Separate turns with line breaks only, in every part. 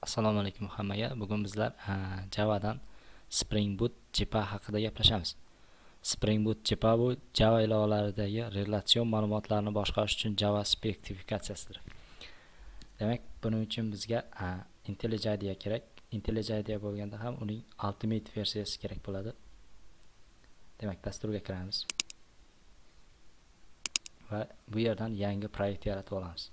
Assalomu alaykum hammaga. Bugun bizlar Java'dan Spring Boot JPA haqida gaplashamiz. Spring Boot JPA bu Java ilovalaridagi relatsion ma'lumotlarni boshqarish uchun Java spesifikatsiyasidir. Demak, buning uchun bizga IntelliJ IDEA kerak. IntelliJ IDEA bo'lganda ham uning Ultimate versiyasi kerak bo'ladi. Demak, dasturga kiramiz va bu yerdan yangi proyekt yaratib olamiz.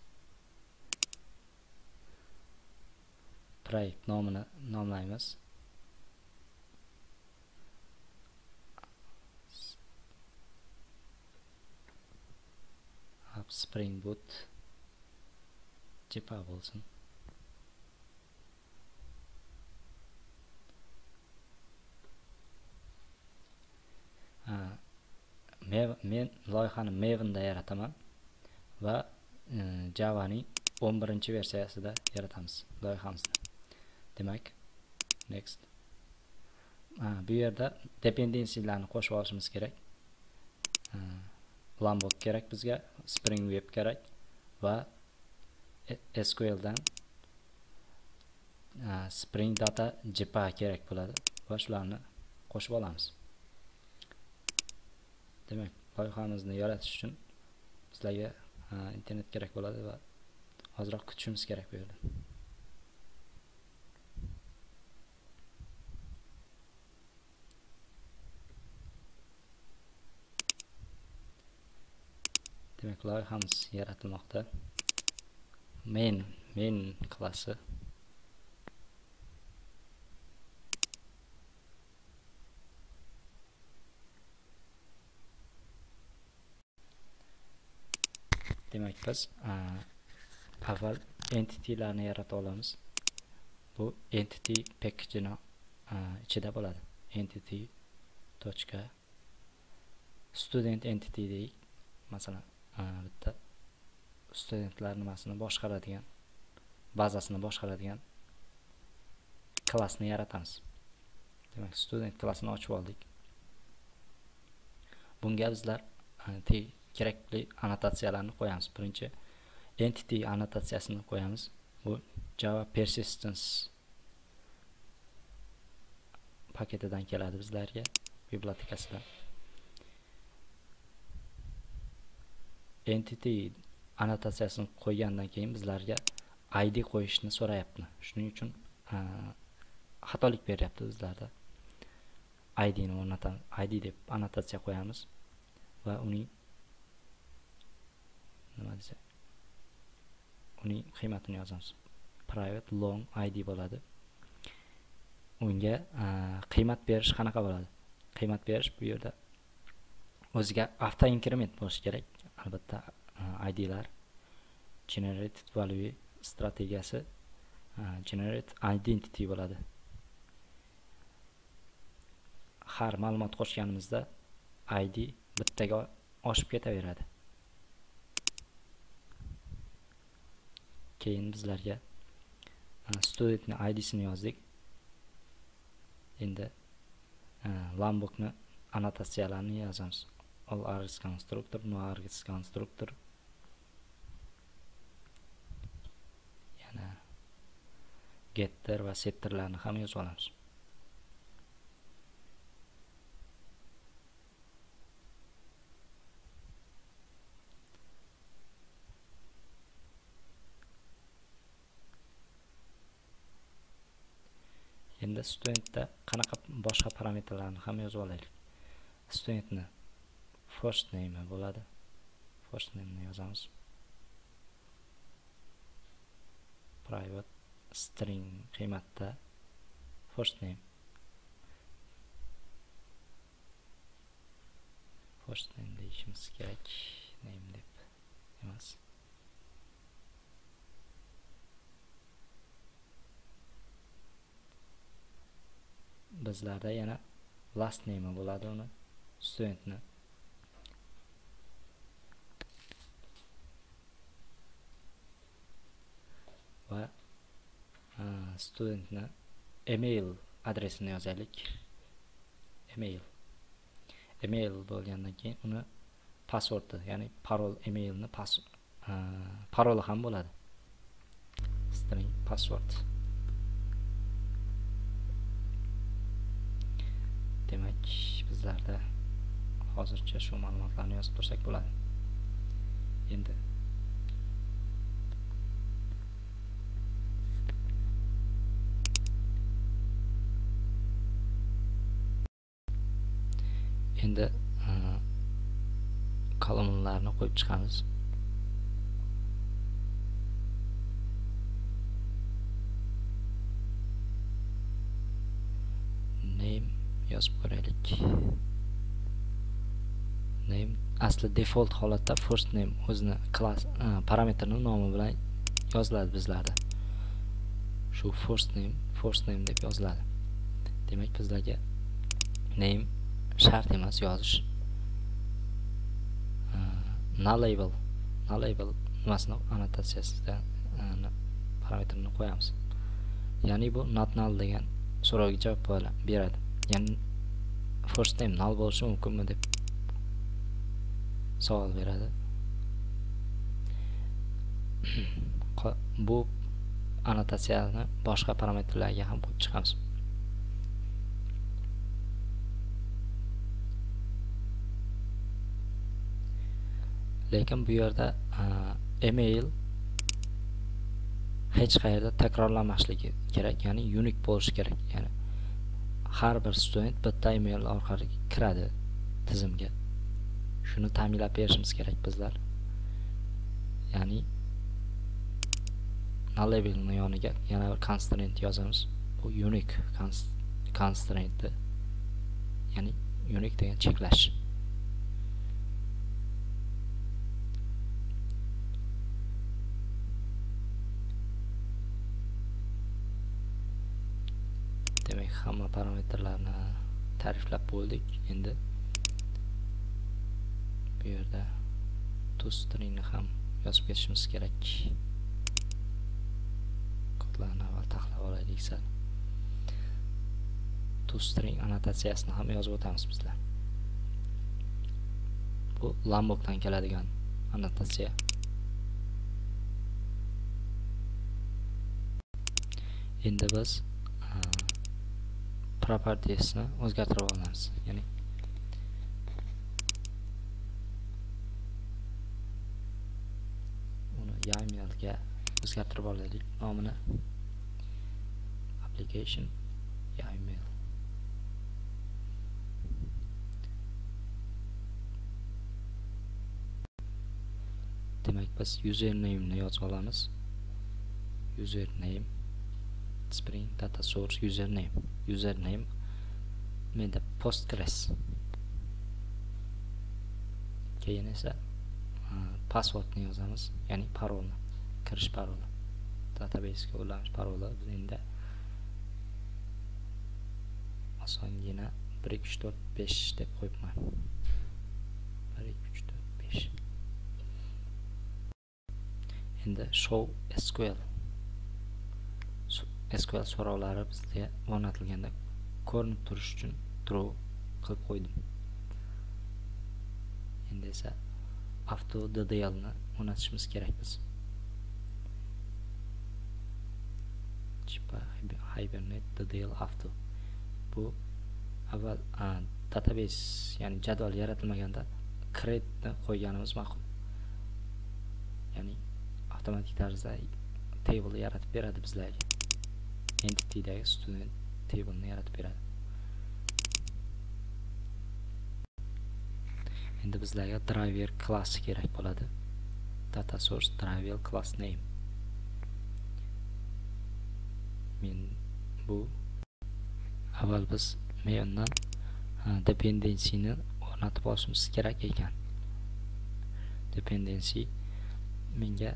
Proyekt nomini nomlaymiz. Spring Boot JPA bo'lsin. Men loyihani Maven'da yarataman va Java'ning 11-versiyasida yaratamiz loyihamizni. Demak, next. Bu yerda dependency'larni qo'shib olishimiz kerak. Lombok kerak bizga, Spring Web kerak va SQLdan Spring Data JPA kerak bo'ladi va shularni qo'shib olamiz. Demak, loyihamizni yaratish uchun bizlarga internet kerak bo'ladi va ozroq kutishimiz kerak bu yerda. Demak, loyihamiz yaratilmoqda. Main klassi. Demak, biz avval entitylarni yarata olamiz. Bu entity package'ini ichida bo'ladi. Entity tochka student entity deyik. Masalan, bitta studentlar nimasini boshqaradigan, bazasini boshqaradigan klassni yaratamiz. Demak, student klassini ochib oldik. Bunga bizlar kerakli annotatsiyalarni qo'yamiz. Birinchi entity annotatsiyasini qo'yamiz. Bu Java Persistence paketidan keladi bizlarga, bibliotekasidan. Entity annotatsiyasini qo'ygandan keyin bizlarga ID qo'yishni so'rayapti. Shuning uchun xatolik beryapti bizlarda. ID ni o'rnatamiz. ID deb annotatsiya qo'yamiz va uning nima desa, uning qiymatini yozamiz. Private long ID bo'ladi. Unga qiymat berish qanaqa bo'ladi? Qiymat berish bu yerda o'ziga avto increment bo'lishi kerak. Albatta IDlar generated value strategiyasi generate identity bo'ladi. Har ma'lumot qo'shganimizda ID bittaga oshib ketaveradi. Keyin bizlarga studentning IDsini yozdik. Endi Lombokni annotatsiyalarini yozamiz. All args constructor, no args constructor, yana getter va setterlarni ham yozib olamiz. Endi studentda qanaqa boshqa parametrlarni ham yozib olaylik. Studentni first name bo'ladi. First name ni yozamiz. Private string qiymatda first name. First name deyishimiz kerak, name deb emas. Bizlarda yana last name bo'ladi uni studentni. Va studentni email adresini yozaylik. Email bo'lgandan keyin uni passwordi, ya'ni parol, emailni paroli ham bo'ladi. String password. Demak, bizlarda hozircha shu ma'lumotlarni yozib tursak bo'ladi. Endi kolonlarni qo'yib chiqamiz. Name yozib ko'raylik. Name asli default holatda first name o'zini klass parametrini nomi bilan yoziladi bizlarda. Shu first name deb yoziladi. Demak, bizlarga name shart emas yozish. Nullable nimasini annotatsiyasida parametrini qo'yamiz. Ya'ni bu not null degan so'rovga javob beradi. Ya'ni first name null bo'lishi mumkinmi deb savol beradi. Bu annotatsiyani boshqa parametrlarga ham qo'yib chiqamiz. Lekin bu yerda email hech qayerda takrorlanmasligi kerak, ya'ni unique bo'lishi kerak. Ya'ni har bir student bitta email orqali kiradi tizimga. Shuni ta'minlab berishimiz kerak bizlar. Ya'ni nullable'ning yoniga yana bir constraint yozamiz. Bu unique constraint'i, ya'ni unique degan cheklash. Demak, hamma parametrlarni ta'riflab bo'ldik. Endi bu yerda toStringni ham yozib ketishimiz kerak. Kodlarni avval taxlab olaylik sal. toString annotatsiyasini ham yozib o'tamiz bizlar. Bu Lombokdan keladigan annotatsiya. Endi biz propertiesni o'zgartirib olamiz. Ya'ni uni YAMLga o'zgartirib olaylik nomini. Application YAML. Demak, biz username ni yozib olamiz. Username Spring Data Source username. Username menda Postgres. Keyin esa passwordni yozamiz, ya'ni parolni, kirish paroli. Databasega ulanish paroli biz endi osongina 1 2 3 4 5 deb qo'yibman. 1 2 3 4 5. Endi show SQL so'rovlari bizga o'rnatilganda ko'rinib turishi uchun true qilib qo'ydim. Endi esa auto DDL ni o'rnatishimiz kerak biz. Hibernate DDL auto. Bu avval database, ya'ni jadval yaratilmaganda create ni qo'yganimiz ma'qul. Ya'ni avtomatik tarzda table yaratib beradi bizlarga. Entity'dagi student table'ni yaratib beradi. Endi bizlarga driver klassi kerak bo'ladi. Data source driver class name. Men bu avval biz mendan dependency'ni o'rnatib olishimiz kerak ekan. Dependency menga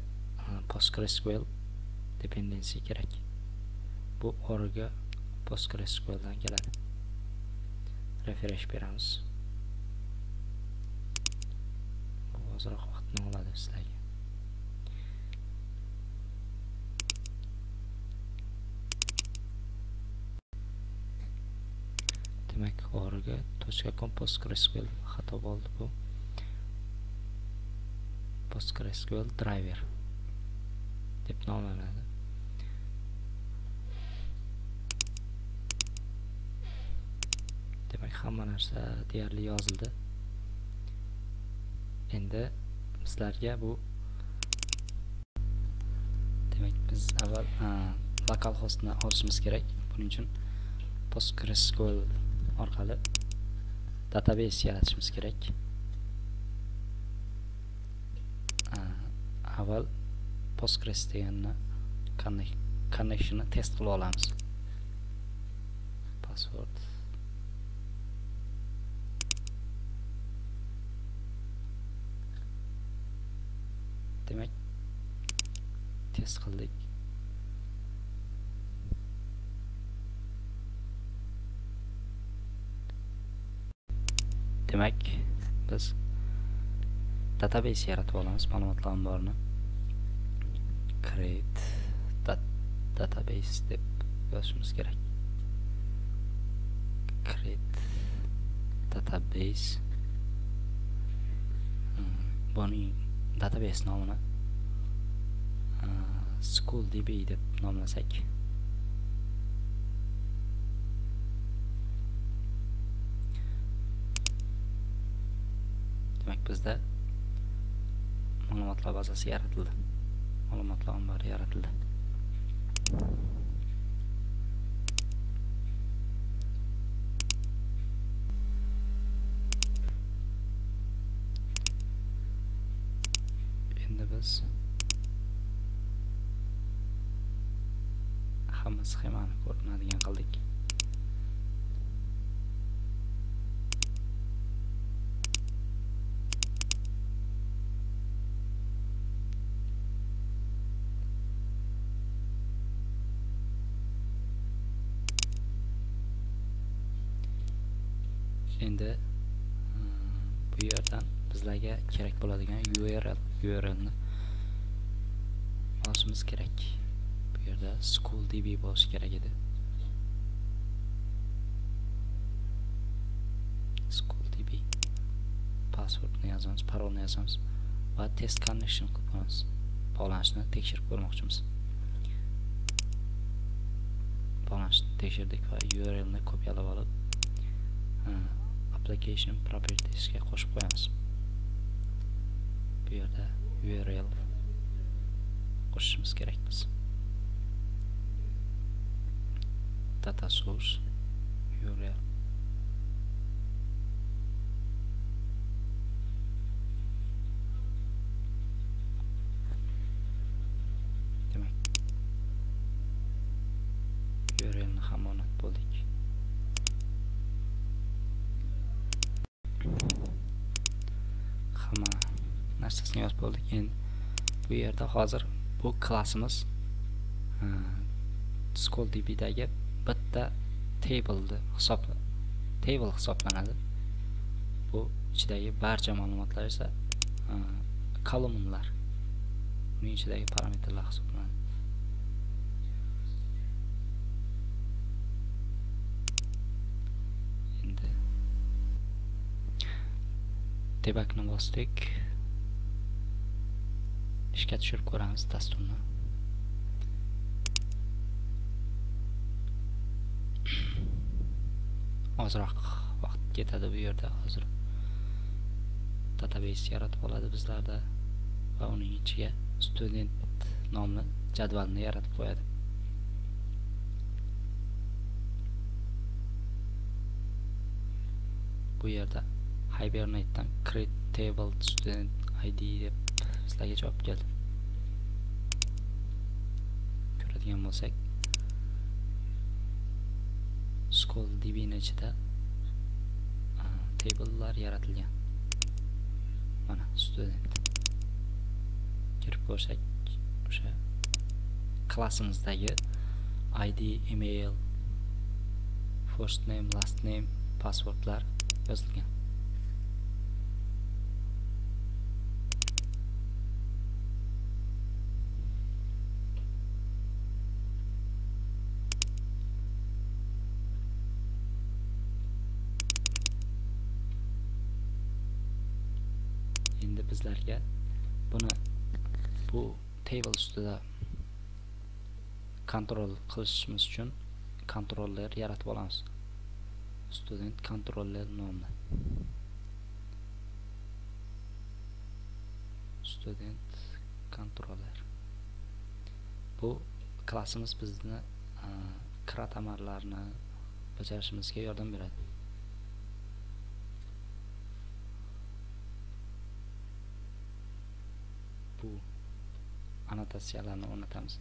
PostgreSQL dependency kerak. Bu org PostgreSQLdan keladi. Refresh beramiz. Bu ozroq vaqtni oladi sizlarga. Demak, org.com PostgreSQL xato bo'ldi bu. PostgreSQL driver deb nomlanadi. Demak, Hamma narsa deyarli yozildi. Endi bizlarga bu, demak, biz avval localhostni olishimiz kerak. Buning uchun PostgreSQL orqali database yaratishimiz kerak. Avval Postgres deganni connection'ni test qilib olamiz. Password. Demak, test qildik. Demak, biz database yaratib olamiz, ma'lumotlar omborini. Create database deb yozishimiz kerak. Create database. Buning database nomini SchoolDB deb nomlasak. Demak, bizda ma'lumotlar bazasi yaratildi. Ma'lumotlar ombori yaratildi. Endi biz hamma sxemani ko'rinadigan qildik. Endi bu yerdan bizlarga kerak bo'ladigan URLni olishimiz kerak. Bu yerda SchoolDB bo'lishi kerak edi. SchoolDB passwordni yozamiz, parolni yozamiz va test connection qilib qo'yamiz. Bog'lanishni tekshirib ko'rmoqchimiz. Bog'lanishni tekshirdik va URLni kopiyalab olib application propertiesga qo'shib qo'yamiz. Bu yerda URL qo'shishimiz kerak biz. Data source URL. Demak, URLni ham o'rnatib bo'ldik. Hamma narsasini yozib bo'ldik. Endi bu yerda hozir bu klassimiz SchoolDBdagi bitta table hisoblanadi. Bu ichidagi barcha ma'lumotlar esa kolumnalar, buning ichidagi parametrlar hisoblanadi. Endi debugni bosdik. Ishga tushirib ko'ramiz dasturni. Ozroq vaqt ketadi bu yerda. Hozir database yaratib oladi bizlarda va uning ichiga student nomli jadvalni yaratib qo'yadi. Bu yerda Hibernate'dan create table student id deb sizlarga javob keldi. Ko'radigan bo'lsak, SchoolDB ichida tablelar yaratilgan. Mana student. Kirib ko'rsak, o'sha klassimizdagi ID, email, first name, last name, passwordlar yozilgan. Endi bizlarga buni bu table ustida kontrol qilishimiz uchun kontroller yaratib olamiz. Student controller nomli. Student controller. Bu klassimiz bizni CRUD amallarni bajarishimizga yordam beradi. Bu annotatsiyalarni o'rnatamiz.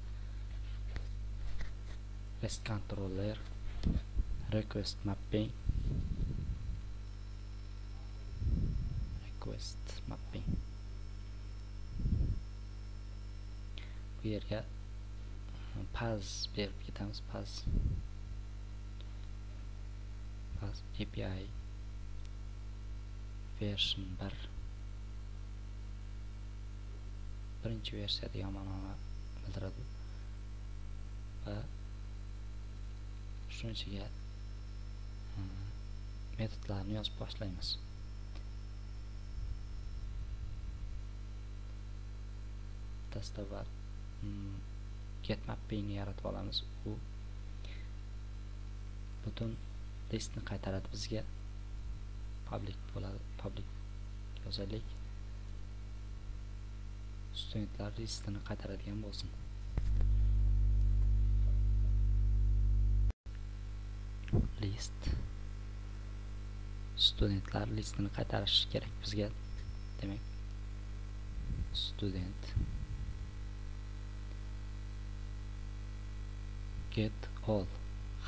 REST controller, request mapping, request mapping. Bu yerga path berib ketamiz, path API version 1, birinchi versiya degan ma'noni bildiradi va shuning ichiga metodlarni yozib boshlaymiz. Dastlab get mappingni yaratib olamiz. U butun listni qaytaradi bizga. Public bo'ladi, public yozaylik. Studentlar listini qaytaradigan bo'lsin. List studentlar listini qaytarish kerak bizga. Demak, student get all,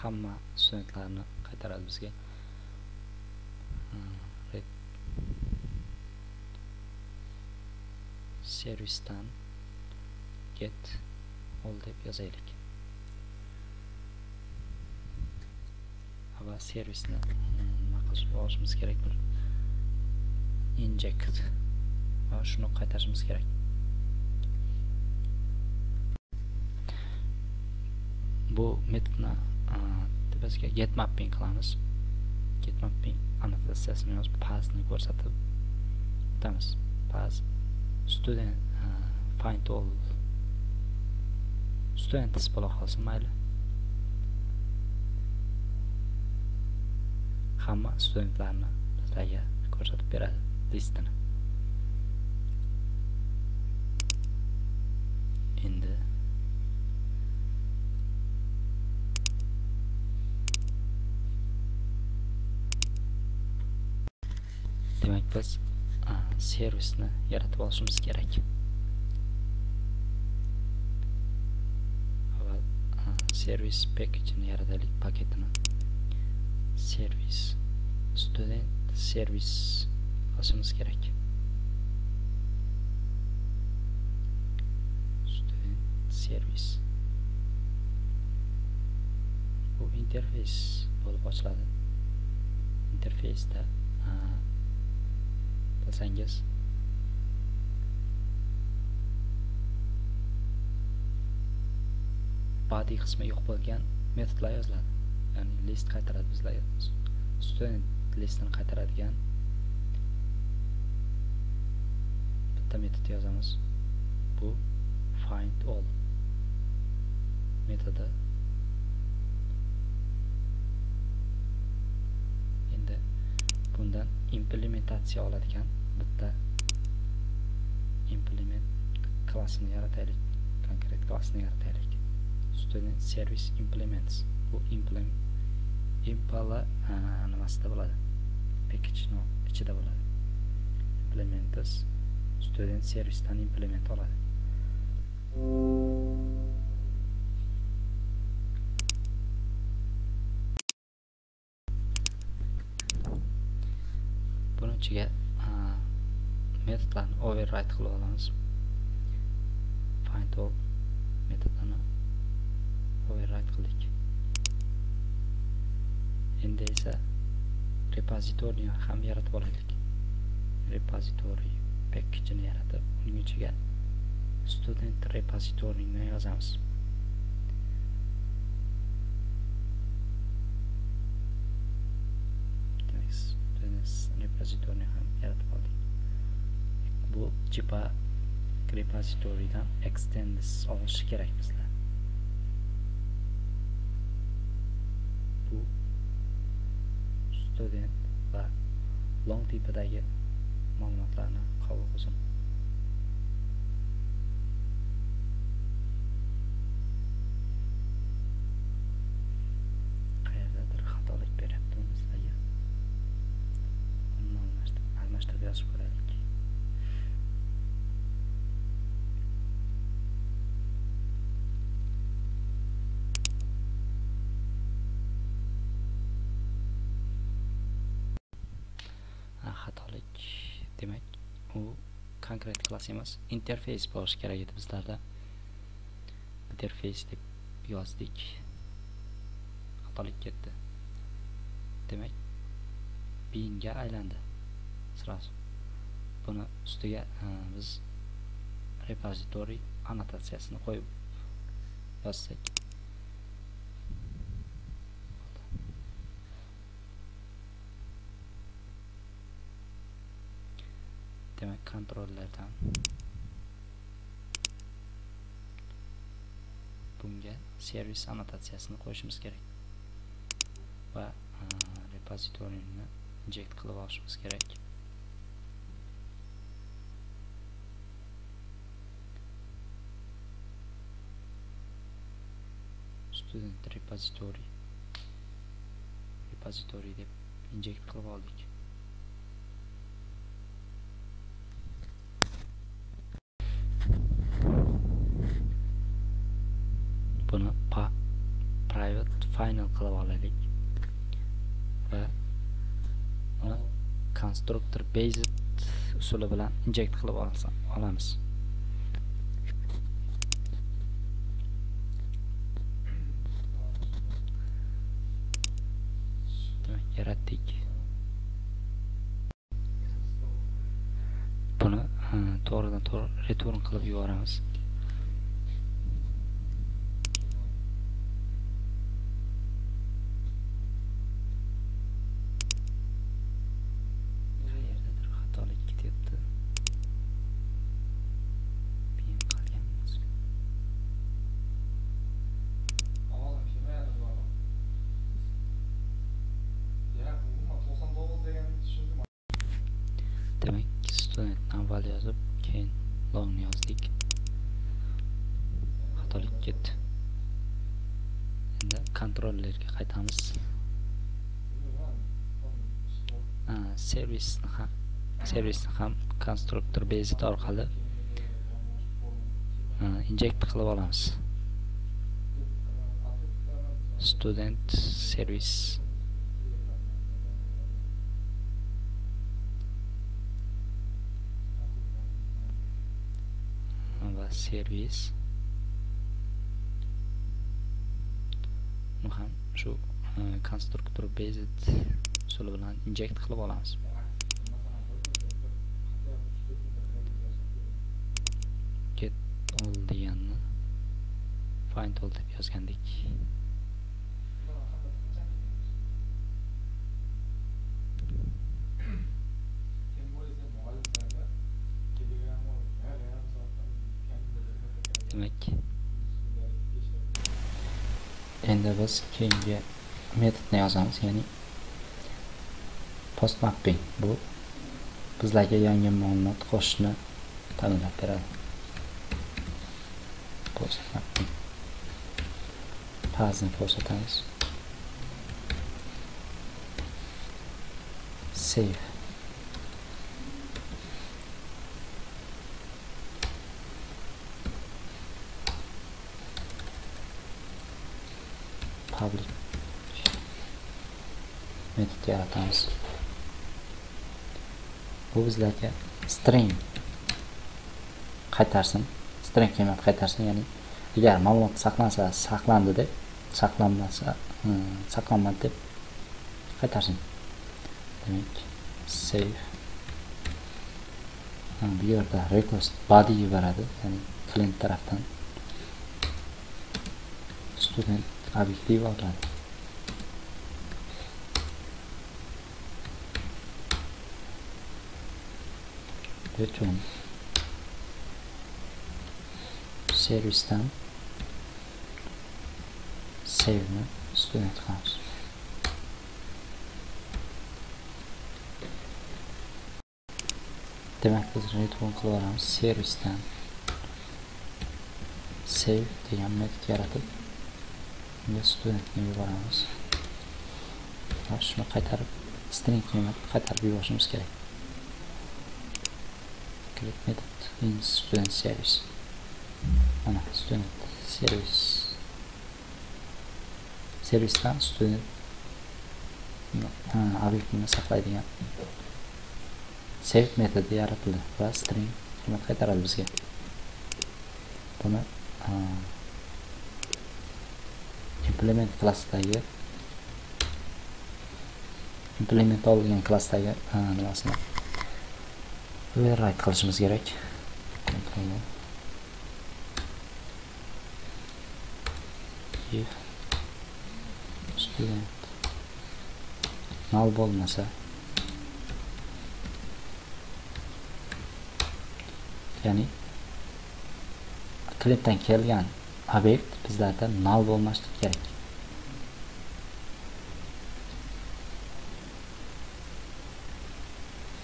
hamma studentlarni qaytaradi bizga. Servisdan get all deb yozaylik. Va servisni nima qilib olishimiz kerak? Bir inject va shuni qaytarishimiz kerak. Bu metodni tepasiga get mapping qilamiz. Get mapping annotatsiyasini yozib pathni ko'rsatib o'tamiz. Path student find all students bo'la qolsin, mayli. Hamma studentlarni bizlarga ko'rsatib beradi listini. Endi demak biz servisni yaratib olishimiz kerak. Avval servis package'ini yarataylik, paketini. Servis student servis qilishimiz kerak. Student servis. Bu interfeys bo'lib ochiladi. Interfeysda bilsangiz body qismi yo'q bo'lgan metodlar yoziladi. Ya'ni list qaytaradi bizlarga. Student listini qaytaradigan bitta metod yozamiz. Bu find all metodi. Endi bundan implementatsiya oladigan bitta implement klassini yarataylik, konkret klassini yarataylik. Student service implements. Bu implement impala nimasida bo'ladi? Package ichida bo'ladi. Implements student servicedan implement oladi. Buning ichiga metodlarni override qilib olamiz. Find all metodini override qildik. Endi esa repozitoriyni ham yaratib olaylik. Repository package'ini yaratib, uning ichiga student repositoryni yozamiz. Demak, student repositoryni ham yaratib oldik. Bu JPA repositorydan extends olishi kerak bizlar. Bu Student va long tipidagi ma'lumotlarni qabul qilsin. Qayerdadir xatolik beryapti bizlarga. Uni almashtirib yozib ko'raylik. Xatolik, demak u konkret klass emas, interfeys bo'lishi kerak edi bizlarda. Interfeys deb yozdik, xatolik ketdi. Demak beanga aylandi sразу. Buni ustiga biz repository annotatsiyasini qo'yib yozsak. Demak kontrollerdan bunga servis annotatsiyasini qo'yishimiz kerak va repozitoriyni inject qilib olishimiz kerak. Student repository deb inject qilib oldik. Buni private final qilib olaylik va uni constructor based usuli bilan inject qilib olamiz. Demak, yaratdik. Buni to'g'ridan to'g'ri return qilib yuboramiz. Demak, student avval yozib, keyin longni yozdik. Xatolik ketdi. Endi kontrollerga qaytamiz. Servisni ham constructor based orqali inject qilib olamiz. Student service. Va servis uni ham shu constructor based usuli bilan inject qilib olamiz. Get all deganni find all deb yozgandik. Demak, endi biz keyingi metodni yozamiz, ya'ni post mapping. Bu bizlarga yangi ma'lumot qo'shishni ta'minlab beradi. Post mapping pazni ko'rsatamiz. Save. Public metod yaratamiz. Bu bizlarga string qaytarsin, string qiymat qaytarsin, ya'ni agar ma'lumot saqlansa saqlandi deb, saqlanmasa saqlanmadi deb qaytarsin. Demak, save bu yerda request body yuboradi, ya'ni klient tarafdan student obyektiv oladi. Return servisdan save'ni student qilamiz. Demak, biz return qilib olamiz servisdan save degan metod yaratib, unga studentni yuboramiz. Va shuni qaytarib string qiymat qaytarib yuborishimiz kerak. Create method in student service. Mana student service servisdan student obyektini saqlaydigan save metodi yaratildi va string qiymat qaytaradi bizga. Buni implement klassidagi implement olgan klassdagi nimasini override qilishimiz kerak. If student null bo'lmasa, ya'ni klientdan kelgan obyekt bizlarda null bo'lmasligi kerak.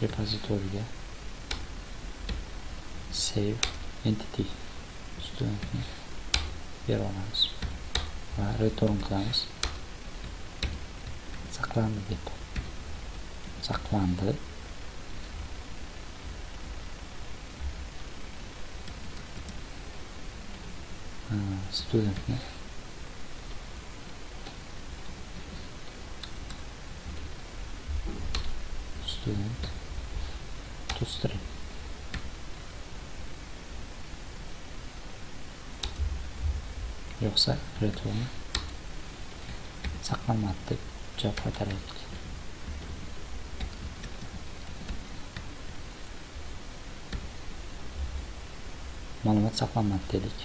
Repozitoriga save entity studentni berib olamiz va return qilamiz. Saqlandi deb. Saqlandi. Studentni student to string. Yo'qsa return saqlanmadi deb javob qaytaraylik. Ma'lumot saqlanmadi dedik.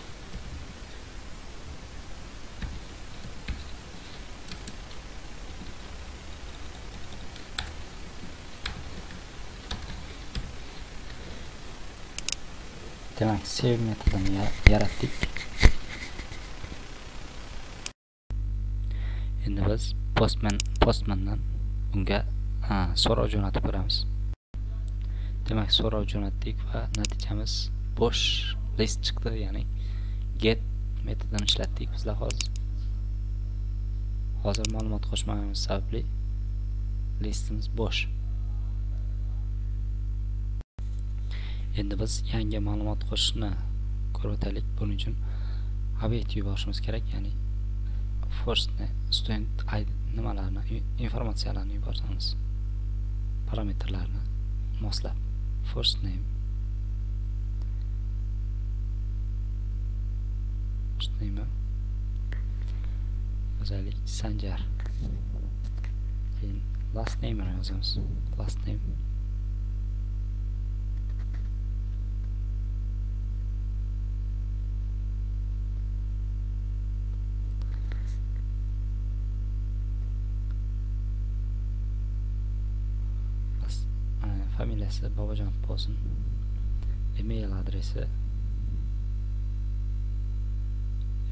Demak, save metodini yaratdik. Endi biz Postmandan unga so'rov jo'natib ko'ramiz. Demak, so'rov jo'natdik va natijamiz bo'sh list chiqdi, ya'ni get metodini ishlatdik bizlar hozir. Hozir ma'lumot qo'shmaganimiz sababli listimiz bo'sh. Endi biz yangi ma'lumot qo'shishni ko'rib o'taylik. Buning uchun obyekt yuborishimiz kerak, ya'ni first student ID nimalarni, informatsiyalarni yuboramiz. Parametrlarni moslab first name, first name yozaylik Sanjar. Keyin last name yozamiz. Last name familiyasi Bobojonov bo'lsin. Email adresi,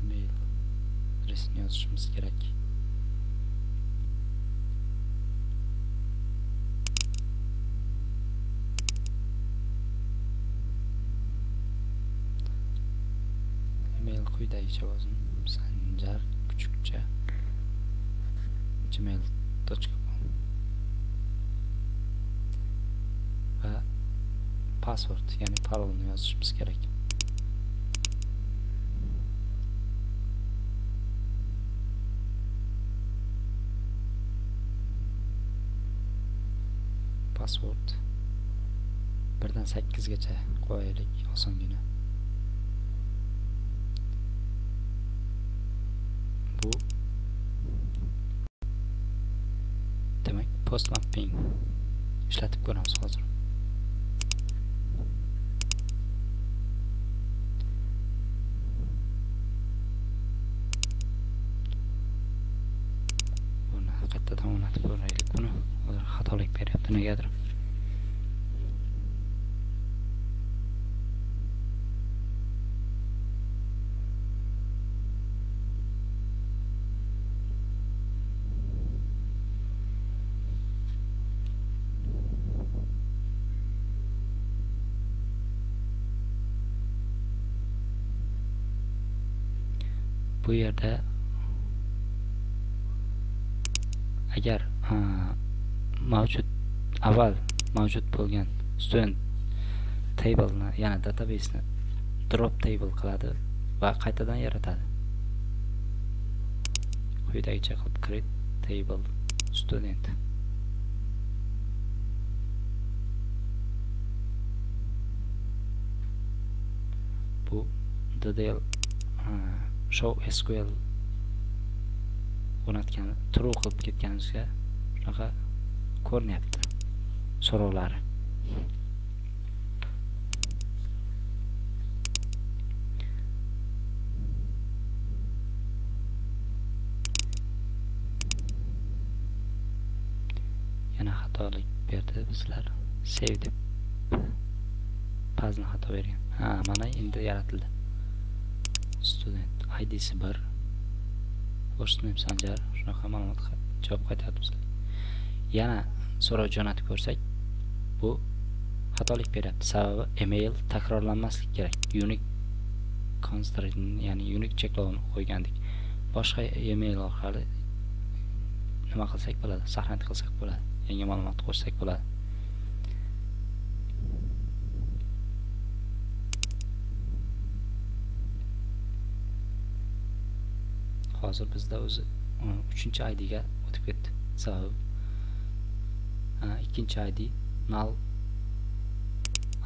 email adresini yozishimiz kerak. Email quyidagicha bo'lsin: sanjar kuchukcha gmail.com va password, ya'ni parolni yozishimiz kerak. Password 1 dan 8 gacha qo'yaylik, osongina. Bu demak post mapping ishlatib ko'ramiz hozir. Buni qaytadan o'rnatib ko'raylik buni. Hozir xatolik beryapti negadir. Bu yerda agar avval mavjud bo'lgan student table'ni, ya'ni database'ni drop table qiladi va qaytadan yaratadi. Quyidagicha qilib create table student. Bu DDL show SQL o'rnatgani true qilib ketganimizga shunaqa ko'rinyapti so'rovlari. Yana xatolik berdi, bizlar save deb pazni xato bergan. Ha, mana endi yaratildi. Student ID'si 1, first name Sanjar, shunaqa ma'lumot javob qaytardi bizga. Yana so'rov jo'natib ko'rsak, bu xatolik beryapti. Sababi email takrorlanmasligi kerak. Unique constraint, ya'ni unique cheklovini qo'ygandik. Boshqa email orqali nima qilsak bo'ladi? Saqlanib qilsak bo'ladi. Yangi ma'lumot qo'shsak bo'ladi. Hozir bizda o'zi 3-chi ID ga o'tib ketdi. Sababi 2-chi ID null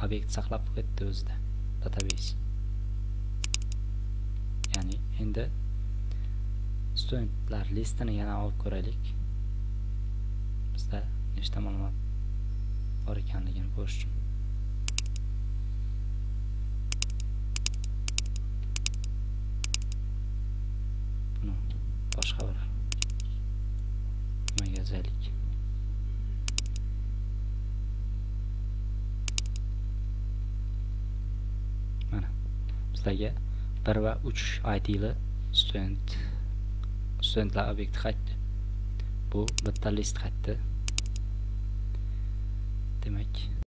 obyekt saqlab ketdi o'zida database. Ya'ni endi studentlar listini yana olib ko'raylik. Bizda nechta ma'lumot bor ekanligini ko'rish uchun. Buni boshqa bir nimaga yozaylik. Mana bizlarga 1 va 3 ID'li studentlar obyekti qaytdi. Bu bitta list qaytdi. Demak,